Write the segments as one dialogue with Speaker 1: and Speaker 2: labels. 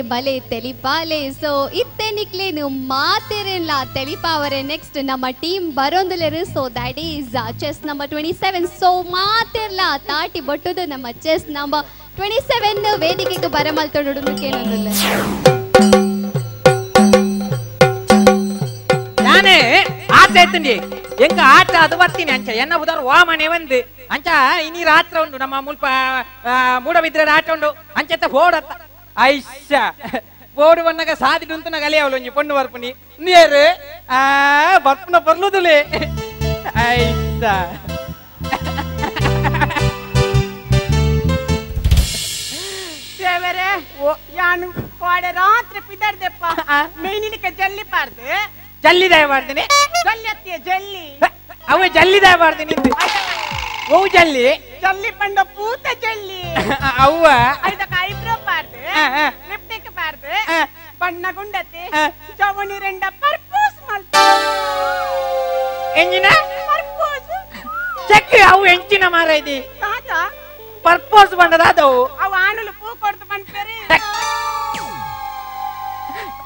Speaker 1: ಬಲೆ ತೆಲಿಪಾಲೆ ಸೊ ಇತ್ತೆ ನಿಕ್ಲೇನು ಮಾತೆರೆಲ್ಲ ತೆಲಿಪಾವರೆ ನೆಕ್ಸ್ಟ್ ನಮ್ಮ team ಬರೋಂದುಲೆರು so that is chest number 27 so ಮಾತೆರ್ಲ ತಾಟಿ ಬೊಟ್ಟುದು ನಮ್ಮ ಚೆಸ್ ನಂಬರ್ 27 ವೇದಿಕೆಗೆ ಬರಮಲ್ತೊಡುಡುಕೇನೊಂದುಲ್ಲ
Speaker 2: ನಾನೇ ಆಟ ಎತ್ತಂಡಿ ಎಂಕ ಆಟ ಅದು ಬರ್ತೀನಿ ಅಂಚ ಎನ್ನ ಉದಾರ ವಾಮನೆ ಒಂದು ಅಂಚ ಇನಿ ರಾತ್ರ ಉಂಡು ನಮ್ಮ ಮುಲ್ಪ ಮೂಡಬಿದ್ರೆ ಆಟ ಉಂಡು ಅಂಚೆತ್ತ ಹೋಡತ್ತ ಐಶ ಬೋಡು ಬಣ್ಣಗ ಸಾದಿ ಡುಂತನ ಗಲಿಯವಳು ಒಂಜಿ ಪೊಣ್ಣು ಬರ್ಪುನಿ ನೀರು ಆ ಬರ್ಪುನ ಬರ್ಲುದುಲೆ ಐಶ
Speaker 3: ದೇವರೇ ಯಾನು ಕೋಡೆ ರಾತ್ರಿ ಪಿದರ್ದೆಪ್ಪ ಮೇನಿಲಿಕ್ಕೆ ಜಲ್ಲಿ ಪಾರ್ದೆ
Speaker 2: ಜಲ್ಲಿ ದಯ ಮಾಡ್ತೀನಿ
Speaker 3: ಜಲ್ಲಿ ಅತ್ತಿಯ ಜಲ್ಲಿ
Speaker 2: ಅವೇ ಜಲ್ಲಿ ದಯ ಮಾಡ್ತೀನಿ ಓ ಜಲ್ಲಿ
Speaker 3: ಜಲ್ಲಿ ಪಂಡ ಪೂತ ಜಲ್ಲಿ
Speaker 2: ಅವ್ವ
Speaker 3: ಐದಕ್ಕೆ ಐಬ್ರೋ ಪಾರ್ದೆ ಲಿಪ್ಟಿಕ್ ಪಾರ್ದೆ ಬಣ್ಣ ಗುಂಡತೆ ಜವಣಿ ರೆಂಡ ಪರ್ಪೋಸ್ ಮಲ್ತ
Speaker 2: ಎಂಜಿನ
Speaker 3: ಪರ್ಪೋಸ್
Speaker 2: ಚೆಕ್ ಅವು ಎಂಚಿನ ಮಾರೈದಿ
Speaker 3: ತಾತ
Speaker 2: ಪರ್ಪೋಸ್ ಬಂಡದಾದವು
Speaker 3: ಅವು ಆನುಲು ಪೂ ಕೊಡ್ತು ಪನ್ಪೇರಿ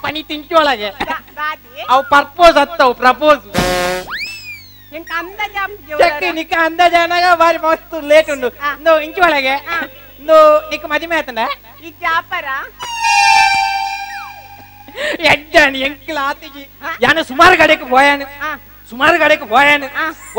Speaker 2: ಪನಿ ತಿಂಚೊಳಗೆ
Speaker 3: ದಾದಿ
Speaker 2: ಅವು ಪರ್ಪೋಸ್ ಅತ್ತವು ಪ್ರಪೋಸ್
Speaker 3: ಎಂಕ ಅಂದಾಜು
Speaker 2: ಚೆಕ್ ನಿಕ್ಕ ಅಂದಾಜಾನಾಗ ಬಾರಿ ಮಸ್ತ್ ಲೇಟ್ ಉಂಡು ಇಂದು ಇಂಚು ಒಳಗೆ ಇಂದು ನಿಕ್ಕ ಮದಿಮೆ ಆತಂಡ
Speaker 3: ಈ ಜಾಪರ
Speaker 2: ಎಡ್ಡಾನಿ ಎಂಕಿಲ ಆತಿಜಿ ಯಾನು ಸುಮಾರು ಕಡೆಗೆ ಹೋಯಾನು ಸುಮಾರು ಕಡೆಗೆ ಹೋಯಾನು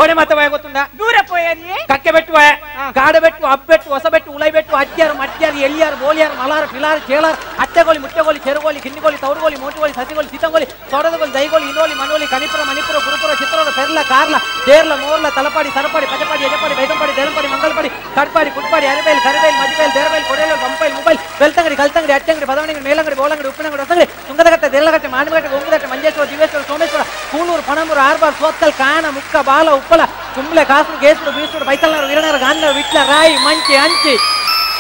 Speaker 2: ಓಡೆ ಮತ್ತೆ ಹೋಯ ಗೊತ್ತುಂಡ
Speaker 3: ದೂರ ಪೋಯರಿ
Speaker 2: ಕಕ್ಕೆ ಬೆಟ್ಟು ಹೋಯ ಕಾಡು ಬೆಟ್ಟು ಅಬ್ಬೆಟ್ಟು ಹೊಸಬೆಟ್ಟು ಉಲೈಬೆಟ್ಟು ಅಜ್ಜಿಯಾರು ಮಜ್ಜಿಯಾರು ಎಲ್ಲಿಯಾರು ಬೋಲಿಯಾರು ಮಲಾರು ಪಿಲಾರು ಚೇಳಾರು ಅಟ್ಟೆಗೋಲಿ ಮುಟ್ಟೆಗೋಲಿ ಚೆರುಗೋಲಿ ಗಿನ್ನಿಗೋಲಿ ತೌರುಗೋಲಿ ಮೋಟುಗೋಲಿ ಸಸಿಗೋಲಿ ಸೀತಂಗೋಲಿ ಸೊಡದಗೋಲಿ ದೈಗೋಲಿ ಇನೋಲಿ ಮನೋಲಿ ಕನಿಪುರ ಮಣಿಪುರ ಗುರುಪುರ ಚಿತ್ರೂರು ಪೆರ್ಲ ಕಾರ್ಲ ದೇರ್ಲ ಮೋರ್ಲ ತಲಪಾಡಿ ಸರಪಾಡಿ ಪಜಪಾಡಿ ಯಜಪಾಡಿ ಬೈದಂಪಾಡಿ ದೇರಂಪಾಡಿ ಮಂಗಲ್ಪಾಡಿ ಕಟ್ಪಾಡಿ ಕುಟ್ಪಾಡಿ ಅರಿಬೈಲ್ ಕರಿಬೈಲ್ ಮಜಿಬೈಲ್ ದೇರಬೈಲ್ ಕೊಡೇಲು ಬಂಪೈಲ್ ಮೊಬೈಲ್ ಬೆಲ್ತಂಗಡಿ ಕಲ್ತಂಗಡಿ ಅಟ್ಟಂಗಡಿ ಬದವಣಂಗಡಿ ಮೇಲಂಗಡಿ ಬೋಳಂಗಡಿ ಉಪ್ಪಿನಂಗಡಿ ಹೊಸಂಗಡಿ ತುಂಗದಗಟ್ಟೆ ದೇರ್ಲಗಟ್ಟೆ ಮಾನಗಟ್ಟೆ ಗೊಂಗುದಟ್ಟೆ ಮಂಜೇಶ್ವರ ದಿವೇಶ್ವರ ಸೋಮೇಶ್ವರ ಕೂಳೂರು ಪಣಂಬೂರು ಆರ್ಬಾರ್ ಸೋತ್ತಲ್ ಕಾಣ ಮುಕ್ಕ ಬಾಲ ಉಪ್ಪಳ ಕುಂಬ್ಳೆ ಕಾಸರು ಗೇಸರು ಬೀಸರು ಬೈತಲ್ನಾರು ವೀರನಾರು ಗಾಂಧರು ವಿಟ್ಲ ರಾಯಿ ಮಂಚಿ ಅಂಚಿ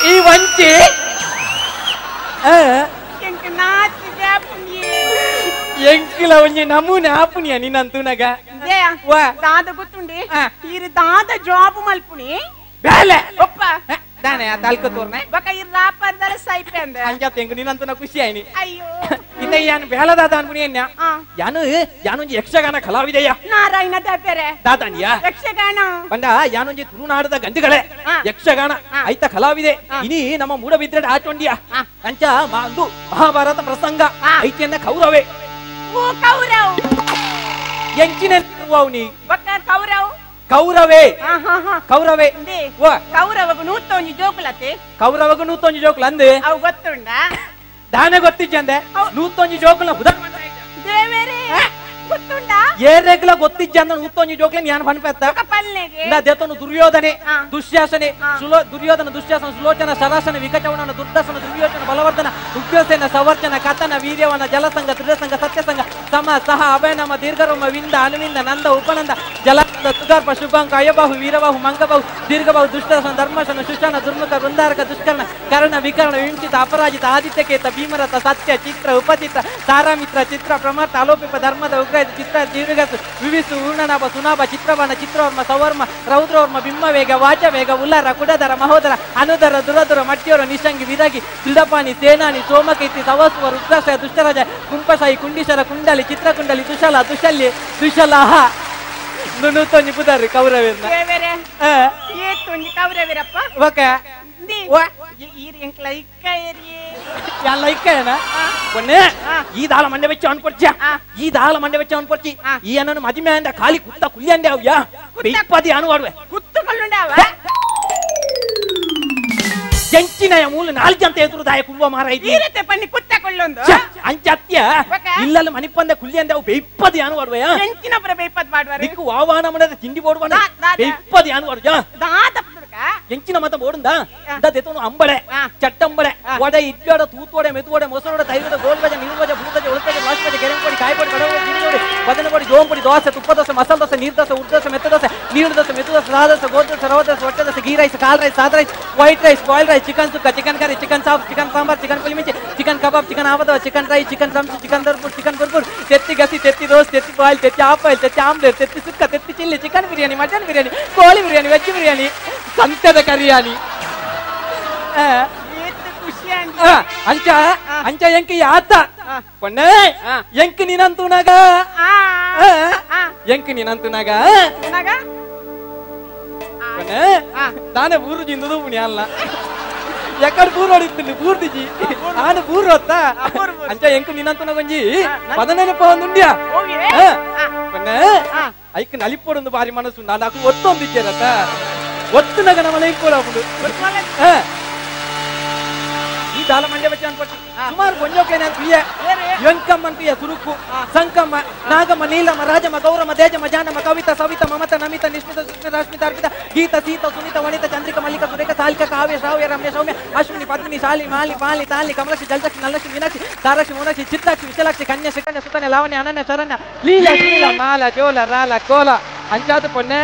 Speaker 2: ಈ ವಂಚಿ ಎಂಕಿಲ ಒಂಜಿ ನಮೂನೆ ಆಪುನಿಯ ನಿನ್ನಂತೂನಗ
Speaker 3: ದಾದ ಗೊತ್ತುಂಡಿ ಇರು ದಾದ ಜಾಬ್ ಮಲ್ಪುನಿ
Speaker 2: ಬೇಲೆ
Speaker 3: ಒಪ್ಪ
Speaker 2: ದಾನೆ ಆ ತಾಲ್ಕ ತೋರ್ನೆ
Speaker 3: ಬಕ ಇರು ರಾಪರ್ದರ ಸೈಪೆ ಅಂದೆ
Speaker 2: ಅಂಜಾತ ಎಂಕು ನಿನ್ನಂತೂನ ಖುಷಿ ಆಯ್ನಿ
Speaker 3: ಅಯ್ಯೋ
Speaker 2: ಇತ್ತ ಯಾನು ಬೇಲದಾದ ಅನ್ಪುನಿ ಎನ್ನ ಯಾನು ಯಾನೊಂಜಿ ಯಕ್ಷಗಾನ ಕಲಾವಿದೆಯ
Speaker 3: ನಾರಾಯಣ ದಾಪೆರೆ
Speaker 2: ದಾದಾನಿಯ
Speaker 3: ಯಕ್ಷಗಾನ
Speaker 2: ಬಂಡ ಯಾನೊಂಜಿ ತುಳುನಾಡದ ಗಂಜುಗಳೇ ಯಕ್ಷಗಾನ ಐತ ಕಲಾವಿದೆ ಇನಿ ನಮ್ಮ ಮೂಡಬಿದ್ರೆ ಆಟೊಂಡಿಯ ಅಂಚ ಒಂದು ಮಹಾಭಾರತ ಪ್ರಸಂಗ ಐತಿಯನ್ನ ಕೌರವೆ
Speaker 3: ಓ ಕೌರವ್
Speaker 2: ಎಂಚಿನ ಅವನಿ
Speaker 3: ಬಕ್ಕ ಕೌರವ್
Speaker 2: ಕೌರವೇ ಕೌರವೇ
Speaker 3: ಕೌರವಗು ನೂತೊಂಜಿ ಜೋಕುಲತೆ
Speaker 2: ಕೌರವಗು ನೂತೊಂಜಿ ಜೋಕುಲ ಅಂದೆ
Speaker 3: ಅವು ಗೊತ್ತುಂಡ
Speaker 2: ದಾನೆ ಗೊತ್ತಿಜ್ಜಂದೆ ನೂತೊಂಜಿ ಜೋಕುಲ ಉದ
Speaker 3: ದೇವರೇ ಗೊತ್ತುಂಡ
Speaker 2: ಏರೆಗ್ಲ ಗೊತ್ತಿಜ್ಜಂದ ನೂತೊಂಜಿ ಜೋಕುಲ ಯಾನ್ ಪನ್ಪೆತ್ತ ದೇತನು ದುರ್ಯೋಧನೆ ದುಶ್ಯಾಸನೆ ದುರ್ಯೋಧನ ದುಶ್ಯಾಸನ ಸುಲೋಚನ ಸರಾಸನ ವಿಕಚವನ ದುರ್ದಸನ ದುರ್ಯೋಚನ ಬಲವರ್ಧನ ಉಗ್ರಸೇನ ಸವರ್ಚನ ಕಥನ ವೀರ್ಯವನ ಜಲಸಂಗ ತ್ರಿಸಂಗ ಸತ್ಯಸಂಗ ಸಮ ಸಹ ಅಭಯನಮ ದೀರ್ಘರೋಮ ವಿಂದ ಅನುವಿಂದ ನಂದ ಉಪನಂದ ಜಲನಂದ ತುಗಾರ್ಪ ಶುಭಾಂಕ ಅಯಬಾಹು ವೀರಬಾಹು ಮಂಗಬಾಹು ದೀರ್ಘಬಾಹು ದುಷ್ಟಸನ ಧರ್ಮಶನ ಶುಶನ ದುರ್ಮುಖ ವೃಂದಾರಕ ದುಷ್ಕರ್ಣ ಕರ್ಣ ವಿಕರ್ಣ ವಿಂಚಿತ ಅಪರಾಜಿತ ಆದಿತ್ಯಕೇತ ಭೀಮರಥ ಸತ್ಯ ಚಿತ್ರ ಉಪಚಿತ್ರ ತಾರಾಮಿತ್ರ ಚಿತ್ರ ಪ್ರಮರ್ಥ ಅಲೋಪಿಪ ಧರ್ಮದ ಉಗ್ರಹಿತ ಚಿತ್ರ ದೀರ್ಘಸು ವಿವಿಸು ಊರ್ಣನಾಭ ಸುನಾಭ ಚಿತ್ರವರ್ಣ ಚಿತ್ರವರ್ಮ ಸವರ್ಮ ರೌದ್ರವರ್ಮ ಬಿಂಬವೇಗ ವಾಚವೇಗ ಉಲ್ಲರ ಕುಡದರ ಮಹೋದರ ಅನುದರ ದುರದುರ ಮಟ್ಟಿಯರ ನಿಶಂಗಿ ವಿರಗಿ ದೃಢಪಾಣಿ ಸೇನಾನಿ ಸೋಮಕೀರ್ತಿ ಸವಸುವ ರುದ್ರಾಶ್ರಯ ದುಷ್ಟರಾಜ ಕುಂಪಶಾಯಿ ಕುಂಡೀಶರ ಕುಂಡಲಿ ಚಿತ್ರಕುಂಡಲಿ ದುಶಲ ದುಶಲ್ಯ ದುಶಲಹ ನುನುತೊಂಜಿ ಪುದರ್ ಕೌರವೇರ್ನ
Speaker 3: ಏತೊಂಜಿ ಕೌರವೇರಪ್ಪ
Speaker 2: ಓಕೆ
Speaker 3: ಎಂಕ್ಲ ಇಕ್ಕ ಏರಿ
Speaker 2: ಎಲ್ಲ ಇಕ್ಕೇನ ಕೊನ್ನೆ ಈ ದಾಲ ಮಂಡೆ ಬೆಚ್ಚ ಅನ್ಪೊರ್ಚ ಈ ದಾಲ ಮಂಡೆ ಬೆಚ್ಚ ಅನ್ಪೊರ್ಚಿ ಈ ಅನ್ನನು ಮದಿಮೆ ಅಂದ ಖಾಲಿ ಕುತ್ತ ಕುಲ್ಯಂದೆ ಅವ್ಯಾ ಬೆಯ್ಪದಿ ಅನು ವಾಡುವೆ
Speaker 3: ಕುತ್ತುಕೊಳ್ಳುಂಡಾವ
Speaker 2: ಎಂಚಿನಯ ಮೂಲ ನಾಲ್ಕು ಜಂತ ಎದುರು ದಾಯ ಕುಲ್ವ ಮಾರ
Speaker 3: ಈರತೆ ಪನ್ನಿ ಕುತ್ತಕೊಳ್ಳೊಂದು
Speaker 2: ಅಂಚತ್ಯ ಇಲ್ಲಲ್ಲ ಮನಿಪಂದ ಕುಲ್ಯಂದೆ ಅವು ಬೆಯ್ಪದಿ ಅನು ವಾಡುವೆ
Speaker 3: ಎಂಚಿನಪುರ ಬೆಯ್ಪದ್ ಮಾಡುವರು
Speaker 2: ನಿಕ್ಕು ವಾವಾನ ಮನದ ತಿಂಡಿ ಬೋಡುವನ ಬೆಯ್ಪದಿ ಅನು ವಾಡು
Speaker 3: ದಾದ
Speaker 2: ಎಂಚಿನ ಮತ ಬೋಡುಂದ ದೆತೋನು ಅಂಬಳೆ ಚಟ್ಟಂಬಳೆ ವಡೆ ಇಡ್ಲೋಡ ತೂತೋಡೆ ಮೆದುವಡೆ ಮೊಸರೋಡ ತೈಲದ ಗೋಲ್ಬಜ ನೀರುಬಜ ಭೂಗಜ ಉಳುಕಜ ವಾಸ್ಬಜ ಕೆರಂಕೋಡಿ ಕಾಯ್ಪೊಡಿ ಕಡವ ಜಿನಿಯೋಡಿ ವದನ ಪೊಡಿ ಜೋಂ ಪೊಡಿ ದೋಸೆ ತುಪ್ಪ ದೋಸೆ ಮಸಾಲ ದೋಸೆ ನೀರು ದೋಸೆ ಉರ್ದು ದೋಸೆ ಮೆತ್ತ ದೋಸೆ ನೀರು ದೋಸೆ ಮೆತ್ತು ದೋಸೆ ಸಾದ ದೋಸೆ ಗೋಧಿ ದೋಸೆ ರವೆ ದೋಸೆ ಹೊಟ್ಟೆ ದೋಸೆ ಗೀ ರೈಸ್ ಕಾಲ್ ರೈಸ್ ಸಾದ rice white rice boil rice chicken sukka chicken curry chicken chop chicken sambar chicken pulimichi chicken kebab chicken ಆಬದ chicken dry chicken drums chicken ದರ್ಬೂರ್ chicken ಬರ್ಬೂರ್ ತೆತ್ತಿ ಗಸಿ ತೆತ್ತಿ ದೋಸೆ ತೆತ್ತಿ ಬಾಯ್ಲ್ ತೆತ್ತಿ ಹಾಫ್ ಬಾಯ್ಲ್ ತೆತ್ತಿ ಆಮ್ಲೆಟ್ ತೆತ್ತಿ ಸುಕ್ಕ ತೆತ್ತಿ chilli chicken biryani mutton biryani ಕೋಳಿ ಬಿರಿಯಾನಿ ವೆಜ್ ಬಿರಿಯಾನಿ ಸಂತೆದ ಕರಿಯಾನಿ ಅಂಚ ಅಂಚ ಎಂಕ್ ಯಾತ ಪೊಣ್ಣೆ ಎಂಕ್ ನೀನಂತುನಾಗ ಎಂಕ್ ನೀನಂತುನಾಗ ಪೊಣ್ಣೆ ತಾನೇ ಊರು ಜಿಂದದು ಪುಣ್ಯ ಅಲ್ಲ ಎಕ್ಕಡ ಬೂರು ಹೊಡಿతుంది ಬೂರ್ದಿಜಿ ಆನೆ ಬೂರು ಹೊತ್ತ ಅಂಚ ಎಂಕ್ ನೀನಂತುನಾಗ ಒಂಜಿ ಪದನೆನಪ ಒಂದುಂಡ್ಯಾ ಪೊಣ್ಣೆ ಐಕ್ ನಲಿಪೊಡೊಂದು ಬಾರಿ ಮನಸ್ಸು నాకు ಒತ್ತೊಂದಿಚ್ಚೇರತ್ತ ಒತ್ತುನಗ ನಮ್ಮನೆ ಇಂಕೋಡಾಪುಂಡು ಈ ದಾಲ ಮಂಡ್ಯ ಬಚ್ಚ ಅನ್ಪಟ್ಟು ಸುಮಾರು ಗೊಂಜೋಕ್ಲೇನೆ ಪ್ರಿಯ ಎಂಕಮ್ಮ ಪ್ರಿಯ ಸುರುಕು ಸಂಕಮ್ಮ ನಾಗಮ್ಮ ನೀಲಮ್ಮ ರಾಜಮ್ಮ ಗೌರಮ್ಮ ತೇಜಮ್ಮ ಜಾನಮ್ಮ ಕವಿತಾ ಸವಿತಾ ಮಮತಾ ನಮಿತಾ ನಿಷ್ಮಿತ ಸುಷ್ಮಿತ ರಶ್ಮಿತ ಅರ್ಪಿತ ಗೀತಾ ಸೀತಾ ಸುನೀತ ವನಿತಾ ಚಂದ್ರಿಕಾ ಮಲ್ಲಿಕಾ ಸುರೇಖಾ ಸಾಲಿಕಾ ಕಾವ್ಯ ಶ್ರಾವ್ಯ ರಮ್ಯ ಸೌಮ್ಯ ಅಶ್ವಿನಿ ಪದ್ಮಿನಿ ಶಾಲಿ ಮಾಲಿ ಪಾಲಿ ತಾಲಿ ಕಮಲಕ್ಷಿ ಜಲಜಕ್ಷಿ ನಲ್ಲಕ್ಷಿ ಮೀನಾಕ್ಷಿ ತಾರಾಕ್ಷಿ ಮೋನಾಕ್ಷಿ ಚಿತ್ರಾಕ್ಷಿ ವಿಶಾಲಾಕ್ಷಿ ಕನ್ಯಾ ಶಿಕನ್ಯ ಸುಕನ್ಯ ಲಾವಣ್ಯ ಅನನ್ಯ ಶರಣ್ಯ ಲೀಲಾ ಶೀಲ ಮಾಲ ಜೋಲ ರಾಲ ಕೋಲ ಅಂಚಾದ ಪೊನ್ನೆ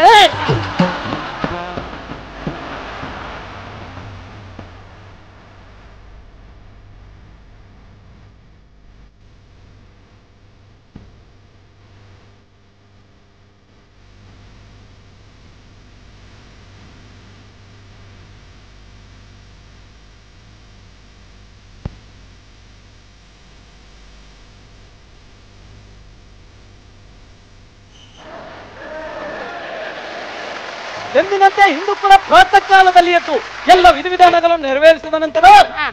Speaker 2: ಎಂದಿನಂತೆ ಹಿಂದೂ ಕೂಡ ಪ್ರಾತಃ ಕಾಲದಲ್ಲಿ ಎದ್ದು ಎಲ್ಲ ವಿಧಿವಿಧಾನಗಳನ್ನು ನೆರವೇರಿಸಿದ ನಂತರ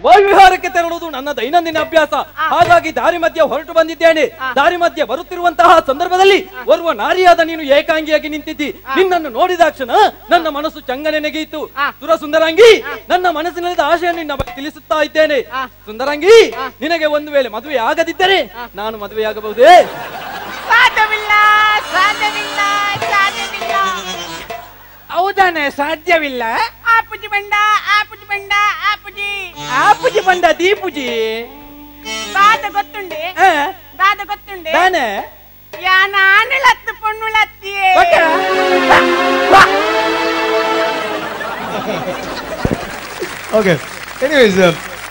Speaker 2: ವಾಯುವಿಹಾರಕ್ಕೆ ತೆರಳುವುದು ನನ್ನ ದೈನಂದಿನ ಅಭ್ಯಾಸ. ಹಾಗಾಗಿ ದಾರಿ ಮಧ್ಯೆ ಹೊರಟು ಬಂದಿದ್ದೇನೆ. ದಾರಿ ಮಧ್ಯೆ ಬರುತ್ತಿರುವಂತಹ ಸಂದರ್ಭದಲ್ಲಿ ಓರ್ವ ನಾರಿಯಾದ ನೀನು ಏಕಾಂಗಿಯಾಗಿ ನಿಂತಿದ್ದಿ. ನಿನ್ನನ್ನು ನೋಡಿದಾಕ್ಷಣ ನನ್ನ ಮನಸ್ಸು ಚಂಗನೆ ನೆಗೆಯಿತು. ಸುರ ಸುಂದರಾಂಗಿ, ನನ್ನ ಮನಸ್ಸಿನಲ್ಲಿದ್ದ ಆಶೆಯನ್ನು ನಿನ್ನ ಬಗ್ಗೆ ತಿಳಿಸುತ್ತಾ ಇದ್ದೇನೆ. ಸುಂದರಾಂಗಿ, ನಿನಗೆ ಒಂದು ವೇಳೆ ಮದುವೆ ಆಗದಿದ್ದರೆ ನಾನು ಮದುವೆಯಾಗಬಹುದೇ?
Speaker 3: ಸಾಧ್ಯವಿಲ್ಲ, ಸಾಧ್ಯವಿಲ್ಲ, ಸಾಧ್ಯವಿಲ್ಲ.
Speaker 2: ಹೌದಾನೆ, ಸಾಧ್ಯವಿಲ್ಲ.
Speaker 3: ಆಪುಜಿ ಬಂಡ, ಆಪುಜಿ ಬಂಡ, ಆಪುಜಿ
Speaker 2: ಆಪುಜಿ ಬಂಡ ದೀಪುಜಿ.
Speaker 3: ದಾದ ಗೊತ್ತುಂಡೆ, ದಾದ ಗೊತ್ತುಂಡೆ
Speaker 2: ದಾನೆ
Speaker 3: ಯಾನ ಆನೆಲತ್ತು ಪೊಣ್ಣುಳತ್ತಿಯೇ.
Speaker 4: ಓಕೆ, ಎನಿವೇಸ್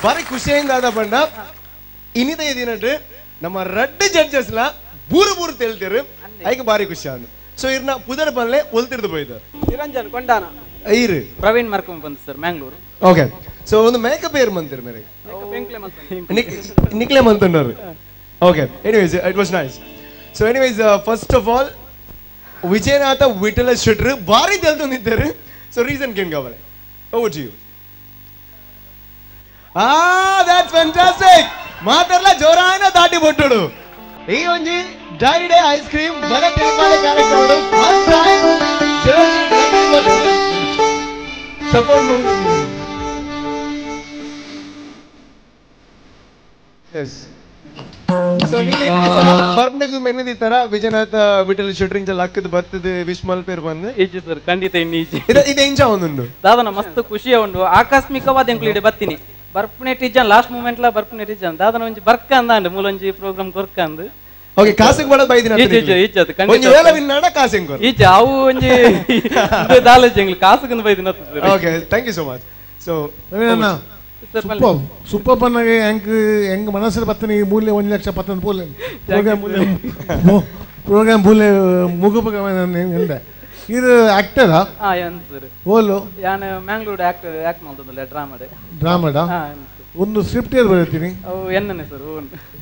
Speaker 4: ಬಾರಿ ಖುಷಿಯಿಂದ ದಾದ ಬಂಡ ಇನ್ನಿದ ಇದಿನಟ್ಟು ನಮ್ಮ ರಡ್ಡು ಜಡ್ಜಸ್ನ ಬೂರು ಬೂರು ತೇಳ್ತೀರು ಐಕ್ ಬಾರಿ ಖುಷಿ ಆಂಡು. ಸೊ ಇರ್ನ ಪುದರ್ ಬಲ್ಲೆ ಒಲ್ತಿರ್ದು ಪೋಯ್ತು
Speaker 2: ನಿರಂಜನ್ ಕೊಂಡಾನ
Speaker 4: ಐರು
Speaker 2: ಪ್ರವೀಣ್ ಮರ್ಕಂ ಬಂದು sir Mangalore.
Speaker 4: Okay, so ಒಂದು ಮೇಕಪ್ ಏರ್ ಮಂತಿರ್ ಮೇರೆ ನಿಕ್ಲೆ ಮಂತన్నారు. Okay, anyways it was nice. So anyways first of all Vijayanatha Vittala ಶೆಟ್ರು ಭಾರಿ ತೆಲ್ತೊಂದಿದ್ದಾರೆ. ಸೊ ರೀಸನ್ ಕೇನ್ ಕಾವಲೆ over to you. That's fantastic. ಮಾತಾಡ್ಲ ಜೋರಾನ ದಾಟಿ ಬೊಟ್ಟುಡು. ಈ ಒಂಜಿ dry day ice cream ಬಲ ತಿರುಮಲ ಕಾರ್ಯಕ್ರಮ first time support. Yes, so ಪರ್ನಗ್ ಮೆನದಿ ತರ ವಿಜಯನಾಥ ವಿಠಲ ಶೆಟ್ರಿಂಗ್ ಲಕ್ಕದ ಬರ್ತದೆ ವಿಶ್ ಮಲ್ಪೇರ್ ಬಂದು
Speaker 2: ಈಜಿ ಸರ್, ಖಂಡಿತ ಇನ್ನು ಈಜಿ
Speaker 4: ಇದು ಎಂಜ ಒಂದುಂಡು
Speaker 2: ದಾದನ ಮಸ್ತ್ ಖುಷಿಯ ಉಂಡು. ಆಕಸ್ಮಿಕವಾದ ಎಂಕ್ಲು ಬತ್ತೀನಿ ಬರ್ಪುನೆ ಟೀಜನ್ ಲಾಸ್ಟ್ ಮೂಮೆಂಟ್ ಲಾ ಬರ್ಪುನೆ ಟೀಜನ್ ದಾದನ ಒಂಜಿ ಬರ್ಕ ಅಂದಾಂಡು ಮೂಲೊಂಜಿ ಪ್ರೋಗ್ರಾಮ್ ಕೊರ್ಕ ಅಂದು.
Speaker 4: ಓಕೆ, ಕಾಸಿಗೆ ಬಡ ಬೈದಿನ
Speaker 2: ಈಜಿ ಈಜಿ ಅದು ಖಂಡಿತ
Speaker 4: ಒಂಜಿ ವೇಲ ವಿನ್ನಾಡ ಕಾಸಿಗೆ ಕೊರ್
Speaker 2: ಈಜಿ ಅವು ಒಂಜಿ ದಾಲಜ್ ಎಂಗ್ಲು ಕಾಸುಗಂದು ಬೈದಿನ.
Speaker 4: Okay, thank you so much. So
Speaker 5: ರವೀನಣ್ಣ super super ಪನ್ನಗೆ ಎಂಕ್ ಎಂಗ್ ಮನಸ್ಸಿನ ಪತ್ತನಿ ಮೂಲ್ಯ 1 ಲಕ್ಷ ಪತ್ತೊಂದು ಪೋಲೆ ಪ್ರೋಗ್ರಾಮ್ ಮೂಲ್ಯ ಪ್ರೋಗ್ರಾಮ್ ಮೂಲ್ಯ ಮುಗುಪಗ ಎಂದೆ ಇದು ಆಕ್ಟರಾ?
Speaker 2: ಹಾ ಏನ್ ಸರ್
Speaker 5: ಓಲು
Speaker 2: ಯಾನ್ ಮ್ಯಾಂಗ್ಳೂರ್ ಆಕ್ಟರ್ ಆಕ್ಟ್ ಮಾಡ್ತದಲ್ಲ ಡ್ರಾಮಾಡ್
Speaker 5: ಡ್ರಾಮಾಡ ಒಂದು ಸ್ಕ್ರಿಪ್ಟ್ ಏರ್ ಬರೀತೀನಿ
Speaker 2: ಅವು ಎನ್ನನೆ ಸರ್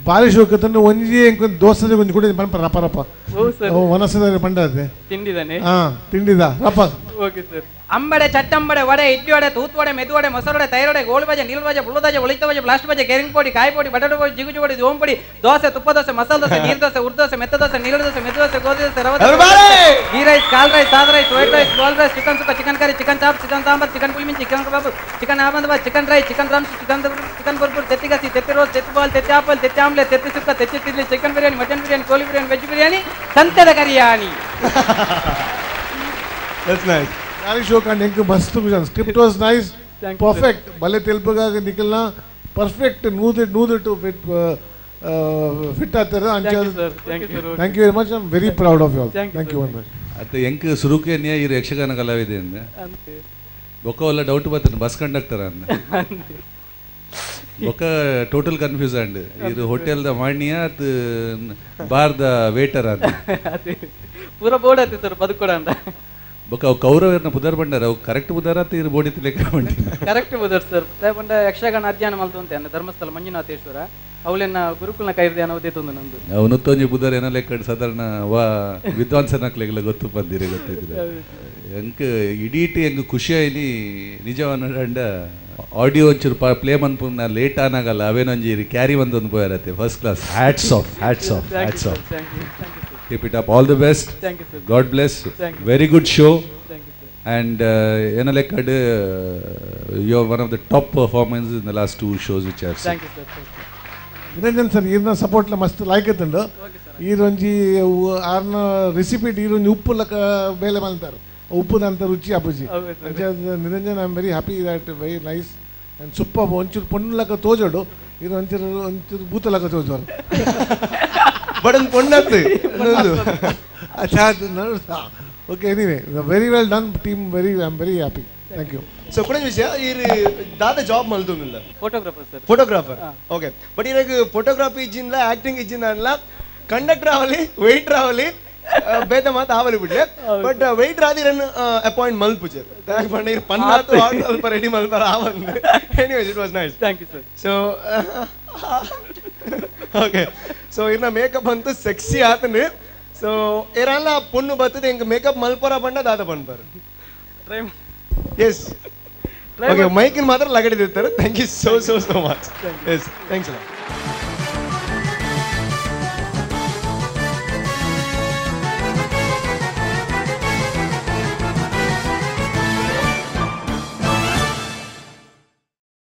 Speaker 5: ಬಾರಿ ಶೋಕ ತಂದು ಒಂಜಿ ಎಂಕ್ ದೋಸೆ ಒಂಜಿ ಕುಡಿ ಪನ್ಪ ರಪ ರಪ
Speaker 2: ಓ ಸರ್
Speaker 5: ಮನಸ್ಸಿನ ಪಂಡದೆ
Speaker 2: ತಿಂಡಿದಾನೆ.
Speaker 5: ಹಾ ತಿಂಡಿದ ರಪ.
Speaker 2: Okay sir. ಅಂಬಡೆ ಚಟ್ಟಂಬಡೆ ವಡೆ ಇಡ್ಲಿ ವಡೆ ತೂತು ವಡೆ ಮೆದು ವಡೆ ಮೊಸರು ವಡೆ ತೈರು ವಡೆ ಗೋಳು ಬಜೆ ನೀರು ಬಜೆ ಬುಳ್ಳು ದಜೆ ಒಳಿತ ಬಜೆ ಬ್ಲಾಸ್ಟ್ ಬಜೆ ಕೆರಿಂಗ್ ಪೊಡಿ ಕಾಯಿ ಪೊಡಿ ಬಟಾಟೆ ಪೊಡಿ ಜಿಗುಜು ಪೊಡಿ ಓಂ ಪೊಡಿ ದೋಸೆ ತುಪ್ಪ ದೋಸೆ ಮಸಾಲ ದೋಸೆ ನೀರು ದೋಸೆ ಉರ್ದು ದೋಸೆ ಮೆತ್ತ ದೋಸೆ ನೀರು ದೋಸೆ ಮೆದು ದೋಸೆ ಗೋಧಿ ದೋಸೆ ರವೆ ದೋಸೆ ಗೀ ರೈಸ್ ಕಾಲ್ ರೈಸ್ ಸಾದ rice white rice gold rice chicken sukka chicken curry chicken chop chicken sambar chicken pulimichi chicken kebab chicken ಆಬಂದ್ ಬಾತ್ chicken rice chicken drums chicken chicken ಬರ್ಬೂರ್ ತೆತ್ತಿ ಗಸಿ ತೆತ್ತಿ ರೋಸ್ ತೆತ್ತಿ ಬಾಲ್ ತೆತ್ತಿ ಆಪಲ್ ತೆತ್ತಿ ಆಮ್ಲೆಟ್ ತೆತ್ತಿ ಸುಕ್ಕ ತೆತ್ತಿ ತಿರ್ಲಿ ಚಿಕನ್ ಬಿರಿಯಾನಿ ಮಟನ್ ಬಿರಿಯಾನಿ ಕೋಳಿ ಬಿರಿಯಾನಿ ವೆಜ್ ಬಿರಿಯಾನಿ ಸಂತೆದ ಕರಿಯಾನಿ.
Speaker 4: That's nice.
Speaker 5: ಭಾರಿ ಶೋಕ್ ಅಂಡ್ ಎಂಕ್ ಮಸ್ತ್ ಖುಷಿ. Script was nice, perfect. ಬಲೆ ತೆಲ್ಪುಗಾಗ ನಿಕಲ್ನ ಪರ್ಫೆಕ್ಟ್ ನೂದು ನೂದು ಟು ಫಿಟ್ ಆಗ್ತಾರೆ. Thank you very much. I am very proud of you all. Thank you very much.
Speaker 6: ಅತ್ತ ಎಂಕ್ ಸುರುಕೆ ನ್ಯಾ ಇರು ಯಕ್ಷಗಾನ ಕಲಾವಿದೆ ಅಂದೆ ಬೊಕ್ಕ ಒಲ್ಲ ಡೌಟ್ ಬರ್ತದೆ ಬಸ್ ಕಂಡಕ್ಟರ್ ಅಂದ ಬೊಕ್ಕ ಟೋಟಲ್ ಕನ್ಫ್ಯೂಸ್ ಅಂಡ್ ಇದು ಹೋಟೆಲ್ದ ಮಾಣಿಯ ಅದು ಬಾರ್ದ ವೇಟರ್ ಅಂದ
Speaker 2: ಪೂರ ಬೋರ್ಡ್ ಆಯ್ತು ಸರ್ ಬದುಕೊಡ ಅಂತ.
Speaker 6: ಬೊಕ್ಕ ಅವು ಕೌರವರ್ನ ಪುದರ್ ಬಂಡಾರ ಅವು ಕರೆಕ್ಟ್ ಪುದರ್ ಆತ ಇರು ಬೋಡಿ ಲೆಕ್ಕ ಬಂಡಿ
Speaker 2: ಕರೆಕ್ಟ್ ಪುದರ್ ಸರ್. ಪಂಡ ಯಕ್ಷಗಾನ ಅಧ್ಯಯನ ಮಲ್ತು ಅಂತ ಧರ್ಮಸ್ಥಳ ಮಂಜುನಾಥೇಶ್ವರ ಅವಳೆನ್ನ ಗುರುಕುಲ್ನ ಕೈರ್ದೆ ಅನ್ನೋದೇ ತಂದು ನಂದು
Speaker 6: ಅವನು ತೊಂಜಿ ಬುಧರ್ ಏನೋ ಲೆಕ್ಕ ಸಾಧಾರಣ ವಾ ವಿದ್ವಾಂಸನಕ್ಲೆಗೆಲ್ಲ ಗೊತ್ತು ಬಂದಿರಿ ಗೊತ್ತಿದ್ರೆ ಎಂಕ್ ಇಡೀಟಿ ಹೆಂಗ್ ಖುಷಿ ಆಯ್ನಿ ನಿಜವನ್ನ ಆಡಿಯೋ ಒಂಚೂರು ಪ್ಲೇ ಮನ್ಪುನ ಲೇಟ್ ಆನಾಗಲ್ಲ ಅವೇನೊಂಜಿ ಕ್ಯಾರಿ ಒಂದೊಂದು ಪೋಯರತ್ತೆ. First class. Hats off, hats off, hats off. Keep it up. All the best.
Speaker 2: Thank you sir.
Speaker 6: God bless. Very good show. And ಏನೋ ಲೆಕ್ಕಡ್ you are one of the top performance in the last 2 shows which are.
Speaker 2: Thank you sir.
Speaker 5: Niranjan sir ಈರ್ನ ಸಪೋರ್ಟ್ಲ ಮಸ್ತ್ like ಇತ್ತುಂಡು. ಈರೊಂಜಿ ಆರ್ನ recipe ಈರೊಂಜಿ ಉಪ್ಪು ಲಕ್ಕ ಬೇಲೆ ಮಲ್ತಾರೆ ಉಪ್ಪುದಂತ ರುಚಿ ಅಪ್ಪುಜಿ. Niranjan I am very happy that very nice and super. ಒಂಚೂರು ಪೊಣ್ಣು ಲಕ್ಕ ತೋಜೋಡು ಇದು ಒಂಚೂರು ಒಂಚೂರು ಭೂತ ಲಕ್ಕ ತೋಜೋರು
Speaker 4: ಬಟ್ ಒಂದು ಪೊಣ್ಣತ್ತು.
Speaker 5: ಅಚ್ಚಾ okay. Anyway very well done team. Very I am very happy. Thank you.
Speaker 4: So ಕೂಡ ವಿಷಯ ಈ ದಾದ ಜಾಬ್ ಮಲ್ತೊಂದಿಲ್ಲ
Speaker 2: photographer sir.
Speaker 4: Photographer okay. But ಇರಾಗ ಫೋಟೋಗ್ರಫಿ ಇಜ್ಜಿಂದ ಆಕ್ಟಿಂಗ್ ಇಜ್ಜಿಂದ ಅಲ್ಲ ಕಂಡಕ್ಟರ್ ಆವಲಿ ವೆಯ್ಟರ್ ಆವಲಿ ಬೇತ ಮಾತು ಆವಲಿ ಬಿಡ್ಲೆ. ಬಟ್ ವೆಯ್ಟರ್ ಆದಿರನ್ನು ಅಪಾಯಿಂಟ್ ಮಲ್ಪುಜೆ ಪಂಡ ಇರ್ ಪನ್ನಾತು ಅಲ್ಪ ರೆಡಿ ಮಲ್ಪರ ಆವಂದು. Anyways it was nice.
Speaker 2: Thank you sir.
Speaker 4: So okay. So ಇರ್ನ ಮೇಕಪ್ ಅಂತೂ ಸೆಕ್ಸಿ ಆತನು. ಸೊ ಇರಲ್ಲ ಪೊಣ್ಣು ಬರ್ತದೆ ಹಿಂಗೆ ಮೇಕಪ್ ಮಲ್ಪರ ಬಂಡ ದಾದ ಪನ್ಪರ್. ಎಸ್ ಓಕೆ ಮೈಕಿನ ಮಾತ್ರ ಲಗಡಿದಿರ್ತಾರೆ. Thank you so so so much. Yes thanks.